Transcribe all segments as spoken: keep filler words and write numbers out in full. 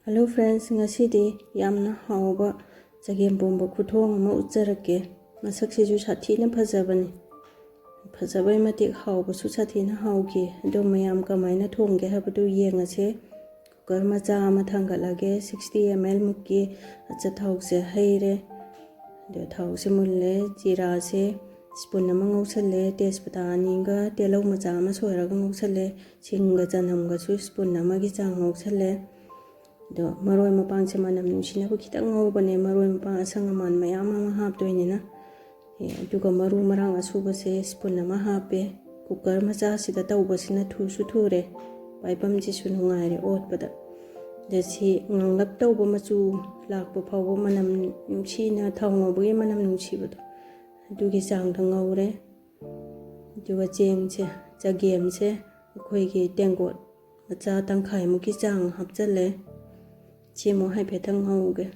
Hello friends, ꯉꯁꯤꯗꯤ ꯌꯥꯝꯅ ꯍꯥꯎꯕ ꯆꯒꯦꯝ ꯄꯣꯝꯕ ꯈꯨꯊꯣꯡ ꯑꯃ ꯎꯠꯆꯔꯛꯀꯦ꯫ ꯃꯁꯛꯁꯤꯁꯨ ꯁꯥꯊꯤꯅ ꯐꯖꯕꯅꯤ꯫ ꯐꯖꯕꯩ ꯃꯇꯤꯛ ꯍꯥꯎꯕꯁꯨ ꯁꯥꯊꯤꯅ ꯍꯥꯎꯈꯤ꯫ ꯑꯗꯣ ꯃꯌꯥꯝ ꯀꯃꯥꯏꯅ ꯊꯣꯡꯒꯦ ꯍꯥꯏꯕꯗꯨ ꯌꯦꯡꯉꯁꯦ꯫ ꯀꯨꯀꯔ ꯃꯆꯥ ꯑꯃ ꯊꯥꯡꯒꯠꯂꯒꯦ꯫ Sixty M L ꯃꯨꯛꯀꯤ ꯑꯆꯥꯊꯥꯎꯁꯦ ꯍꯩꯔꯦ꯫ ꯑꯗꯣ ꯊꯥꯎꯁꯦ ꯃꯨꯜꯂꯦ꯫ ꯖꯤꯔꯥꯁꯦ spoon ꯑꯃ ꯉꯧꯁꯜꯂꯦ꯫ ꯇꯦꯖꯄꯇꯥ ꯑꯅꯤꯒ ꯇꯤꯜꯍꯧ ꯃꯆꯥ ꯑꯃ ꯁꯣꯏꯔꯒ ꯉꯧꯁꯜꯂꯦ꯫ ꯁꯤꯡꯒ ꯆꯅꯝꯒꯁꯨ spoon ꯑꯃꯒꯤ ꯆꯥꯡ ꯉꯧꯁꯜꯂꯦ꯫ ꯑꯗꯣ ꯃꯔꯣꯏ ꯃꯄꯥꯡꯁꯦ ꯃꯅꯝ ꯅꯨꯡꯁꯤꯅꯕ ꯈꯤꯇꯪ ꯉꯧꯕꯅꯦ, ꯃꯔꯣꯏ ꯃꯄꯥꯡ ꯑꯁꯪ ꯑꯃꯥꯟ ꯃꯌꯥꯝ ꯑꯃ ꯍꯥꯞꯇꯣꯏꯅꯤꯅ꯫ ꯑꯦ, ꯑꯗꯨꯒ ꯃꯔꯨ ꯃꯔꯥꯡ ꯑꯁꯨꯕꯁꯦ spoon ꯑꯃ ꯍꯥꯞꯄꯦ꯫ ꯀꯨꯀꯔ ꯃꯆꯥꯁꯤꯗ ꯇꯧꯕꯁꯤꯅ ꯊꯨꯁꯨ ꯊꯨꯔꯦ, ꯄꯥꯏꯐꯝꯁꯤꯁꯨ ꯅꯨꯡꯉꯥꯏꯔꯦ ꯑꯣꯠꯄꯗ꯫ ꯑꯗ ꯁꯤ ꯉꯥꯡꯂꯞ ꯇꯧꯕ ꯃꯆꯨ ꯂꯥꯛꯄ ꯐꯥꯎꯕ, ꯃꯅꯝ ꯅꯨꯡꯁꯤꯅ, ꯊꯥꯎ ꯉꯧꯕꯒꯤ ꯃꯅꯝ ꯅꯨꯡꯁꯤꯕꯗꯣ, ꯑꯗꯨꯒꯤ ꯆꯥꯡꯗ ꯉꯧꯔꯦ꯫ ꯑꯗꯨꯒ ꯆꯦꯡꯁꯦ, ꯆꯒꯦꯝꯁꯦ ꯑꯩꯈꯣꯏꯒꯤ ꯇꯦꯡꯀꯣꯠ ꯃꯆꯥ ꯇꯪꯈꯥꯏꯃꯨꯛꯀꯤ ꯆꯥꯡ ꯍꯥꯞꯆꯜꯂꯦ꯫ ꯁꯤꯃꯨꯛ ꯍꯥꯏꯐꯦꯠꯇꯪ ꯉꯧꯒꯦ꯫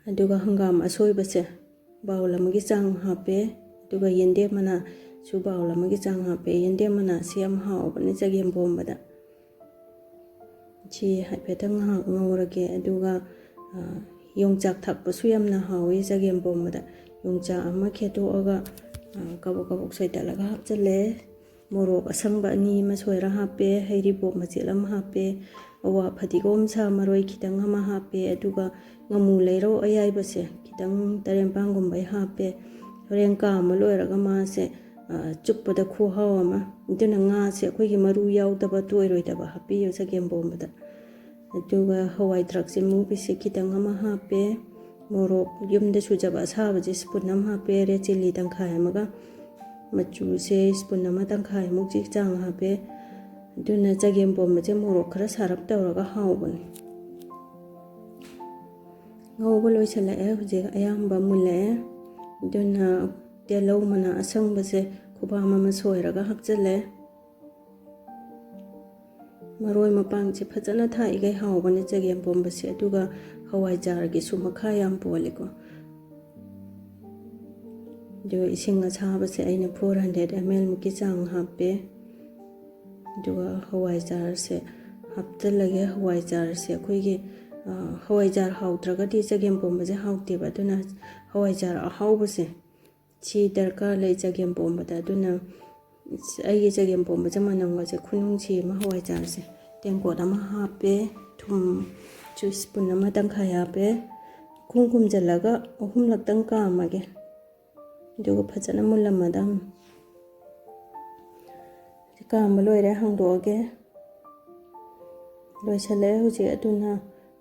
ꯑꯗꯨꯒ ꯍꯪꯒꯥꯝ ꯑꯁꯣꯏꯕꯁꯦ bowl ꯑꯃꯒꯤ ꯆꯥꯡ ꯍꯥꯞꯄꯦ꯫ ꯑꯗꯨꯒ ꯌꯦꯟꯗꯦꯝ ꯃꯅꯥꯁꯨ bowl ꯑꯃꯒꯤ ꯆꯥꯡ ꯍꯥꯞꯄꯦ꯫ ꯌꯦꯟꯗꯦꯝ ꯃꯅꯥꯁꯤ ꯌꯥꯝ ꯍꯥꯎꯕꯅꯦ ꯆꯒꯦꯝ ꯄꯣꯝꯕꯗ꯫ ꯁꯤ ꯍꯥꯏꯐꯦꯠꯇꯪ ꯉꯥꯏꯍꯥꯛ ꯉꯧꯔꯒꯦ꯫ ꯑꯗꯨꯒ, ꯑ, ꯌꯣꯡꯆꯥꯛ ꯊꯥꯛꯄꯁꯨ ꯌꯥꯝꯅ ꯍꯥꯎꯋꯤ ꯆꯒꯦꯝ ꯄꯣꯝꯕꯗ꯫ ꯌꯣꯡꯆꯥꯛ ꯑꯃ ꯈꯦꯠꯇꯣꯛꯑꯒ, ꯑ, ꯀꯕꯛ ꯀꯕꯛ ꯁꯣꯏꯗꯠꯂꯒ ꯍꯥꯞꯆꯜꯂꯦ꯫ ꯃꯣꯔꯣꯛ ꯑꯁꯪꯕ ꯑꯅꯤ ꯑꯃ ꯁꯣꯏꯔ ꯍꯥꯞꯄꯦ꯫ ꯍꯩꯔꯤꯕꯣꯞ ꯃꯆꯦꯠ ꯑꯃ ꯍꯥꯞꯄꯦ꯫ ꯑꯋꯥ ꯐꯗꯤꯒꯣꯝ, ꯁꯥ ꯃꯔꯣꯏ ꯈꯤꯇꯪ ꯑꯃ ꯍꯥꯞꯄꯦ꯫ ꯑꯗꯨꯒ ꯉꯥꯃꯨ ꯂꯩꯔꯧ ꯑꯌꯥꯏꯕꯁꯦ ꯈꯤꯇꯪ ꯇꯔꯦꯠ ꯅꯤꯄꯥꯟꯒꯨꯝꯕ ꯑꯩ ꯍꯥꯞꯄꯦ꯫ ꯍꯣꯔꯦꯟ ꯀꯥꯝꯕ ꯂꯣꯏꯔꯒ ꯃꯥꯁꯦ, ꯑ, ꯆꯨꯞꯄꯗ ꯈꯨꯍꯥꯎ ꯑꯃ꯫ ꯑꯗꯨꯅ ꯉꯥꯁꯦ ꯑꯩꯈꯣꯏꯒꯤ ꯃꯔꯨ ꯌꯥꯎꯗꯕ, ꯇꯣꯏꯔꯣꯏꯗꯕ ꯍꯥꯞꯄꯤꯌꯨ ꯆꯒꯦꯝ ꯄꯣꯝꯕꯗ꯫ ꯑꯗꯨꯒ ꯍꯋꯥꯏ ꯊ꯭ꯔꯥꯛꯁꯦ ꯃꯨꯕꯤꯁꯦ ꯈꯤꯇꯪ ꯑꯃ ꯍꯥꯞꯄꯦ꯫ ꯃꯣꯔꯣꯛ ꯌꯨꯝꯗ ꯁꯨꯖꯕ ꯑꯁꯥꯕꯁꯦ spoon ꯑꯃ ꯍꯥꯞꯄꯦ꯫ Red chilli ꯇꯪꯈꯥꯏ ꯑꯃꯒ, ꯃꯆꯨꯁꯦ spoon ꯑꯃ ꯇꯪꯈꯥꯏꯃꯨꯛꯀꯤ ꯆꯥꯡ ꯍꯥꯞꯄꯦ꯫ ꯑꯗꯨꯅ ꯆꯒꯦꯝ ꯄꯣꯝꯕꯁꯦ ꯃꯣꯔꯣꯛ ꯈꯔ ꯁꯥꯔꯞ ꯇꯧꯔꯒ ꯍꯥꯎꯕꯅꯦ꯫ ꯉꯧꯕ ꯂꯣꯏꯁꯤꯜꯂꯛꯑꯦ, ꯍꯧꯖꯤꯛ ꯑꯌꯥꯝꯕ ꯃꯨꯜꯂꯛꯑꯦ꯫ ꯑꯗꯨꯅ ꯇꯤꯜꯍꯧ ꯃꯅꯥ ꯑꯁꯪꯕꯁꯦ ꯈꯨꯕꯥꯝ ꯑꯃ ꯁꯣꯏꯔꯒ ꯍꯥꯞꯆꯜꯂꯦ꯫ ꯃꯔꯣꯏ ꯃꯄꯥꯡꯁꯦ ꯐꯖꯅ ꯊꯥꯛꯏꯈꯩ ꯍꯥꯎꯕꯅꯦ ꯆꯒꯦꯝ ꯄꯣꯝꯕꯁꯦ꯫ ꯑꯗꯨꯒ ꯍꯋꯥꯏꯖꯥꯔꯒꯤꯁꯨ ꯃꯈꯥ ꯌꯥꯝ ꯄꯣꯜꯂꯤꯀꯣ꯫ ꯑꯗꯨꯒ ꯏꯁꯤꯡ ꯑꯁꯥꯕꯁꯦ ꯑꯩꯅ four hundred M L ꯃꯨꯛꯀꯤ ꯆꯥꯡ ꯍꯥꯞꯄꯦ꯫ ꯑꯗꯨꯒ ꯍꯋꯥꯏꯖꯥꯔꯁꯦ, ꯍꯥꯞꯆꯤꯜꯂꯒꯦ꯫ ꯍꯋꯥꯏꯖꯥꯔꯁꯦ ꯑꯩꯈꯣꯏꯒꯤ, ꯑ, ꯍꯋꯥꯏꯖꯥꯔ ꯍꯥꯎꯇ꯭ꯔꯒꯗꯤ ꯆꯒꯦꯝ ꯄꯣꯝꯕꯁꯦ ꯍꯥꯎꯇꯦꯕ꯫ ꯑꯗꯨꯅ ꯍꯋꯥꯏꯖꯥꯔ ꯑꯍꯥꯎꯕꯁꯦ ꯁꯤ ꯗꯔꯀꯥꯔ ꯂꯩ ꯆꯒꯦꯝ ꯄꯣꯝꯕꯗ꯫ ꯑꯗꯨꯅ ꯑꯩꯒꯤ ꯆꯒꯦꯝ ꯄꯣꯝꯕꯁꯦ ꯃꯅꯝꯒꯁꯦ ꯈꯨꯅꯨꯡꯁꯤ ꯑꯃ꯫ ꯍꯋꯥꯏꯖꯥꯔꯁꯦ ꯇꯦꯡꯀꯣꯠ ꯑꯃ ꯍꯥꯞꯄꯦ, ꯊꯨꯝꯁꯨ spoon ꯑꯃ ꯇꯪꯈꯥꯏ ꯍꯥꯞꯄꯦ꯫ ꯈꯨꯝ ꯈꯨꯝꯖꯤꯜꯂꯒ ꯑꯍꯨꯝꯂꯛꯇꯪ ꯀꯥꯝꯃꯒꯦ꯫ ꯑꯗꯨꯒ ꯐꯖꯅ ꯃꯨꯜꯂꯝꯃꯗꯝ꯫ ꯀꯥꯝꯕ ꯂꯣꯏꯔꯦ, ꯍꯥꯡꯗꯣꯛꯑꯒꯦ꯫ ꯂꯣꯏꯁꯤꯜꯂꯛꯑꯦ ꯍꯧꯖꯤꯛ꯫ ꯑꯗꯨꯅ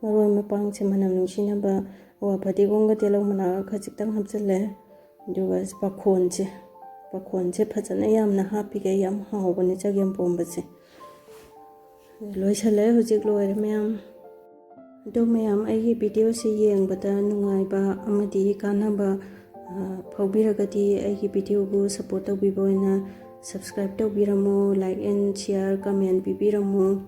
ꯃꯔꯣꯏ ꯃꯄꯥꯡꯁꯦ ꯃꯅꯝ ꯅꯨꯡꯁꯤꯅꯕ ꯑꯋꯥ ꯐꯗꯤꯒꯣꯝꯒ ꯇꯤꯜꯍꯧ ꯃꯅꯥꯒ ꯈꯖꯤꯛꯇꯪ ꯍꯥꯞꯆꯤꯜꯂꯦ꯫ ꯑꯗꯨꯒ ꯄꯥꯈꯣꯟꯁꯦ, ꯄꯥꯈꯣꯟꯁꯦ ꯐꯖꯅ ꯌꯥꯝꯅ ꯍꯥꯞꯄꯤꯒꯦ, ꯌꯥꯝ ꯍꯥꯎꯕꯅꯦ ꯆꯒꯦꯝ ꯄꯣꯝꯕꯁꯦ꯫ ꯂꯣꯏꯁꯤꯜꯂꯦ ꯍꯧꯖꯤꯛ, ꯂꯣꯏꯔꯦ ꯃꯌꯥꯝ꯫ ꯑꯗꯣ ꯃꯌꯥꯝ, ꯑꯩꯒꯤ videoꯁꯤ ꯌꯦꯡꯕꯗ ꯅꯨꯡꯉꯥꯏꯕ ꯑꯃꯗꯤ ꯀꯥꯟꯅꯕ, ꯑ, ꯐꯥꯎꯕꯤꯔꯒꯗꯤ ꯑꯩꯒꯤ videoꯕꯨ support ꯇꯧꯕꯤꯕ ꯑꯣꯏꯅ subscribe ꯇꯧꯕꯤꯔꯝꯃꯨ, like and share, comment ꯄꯤꯕꯤꯔꯝꯃꯨ꯫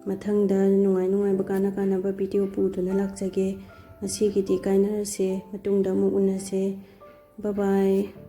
ꯃꯊꯪꯗ ꯅꯨꯡꯉꯥꯏ ꯅꯨꯡꯉꯥꯏꯕ, ꯀꯥꯟꯅ ꯀꯥꯟꯅꯕ video ꯄꯨꯗꯨꯅ ꯂꯥꯛꯆꯒꯦ꯫ ꯉꯁꯤꯒꯤꯗꯤ ꯀꯥꯏꯅꯔꯁꯦ, ꯃꯇꯨꯡꯗ ꯑꯃꯨꯛ ꯎꯅꯁꯦ꯫ Bye bye꯫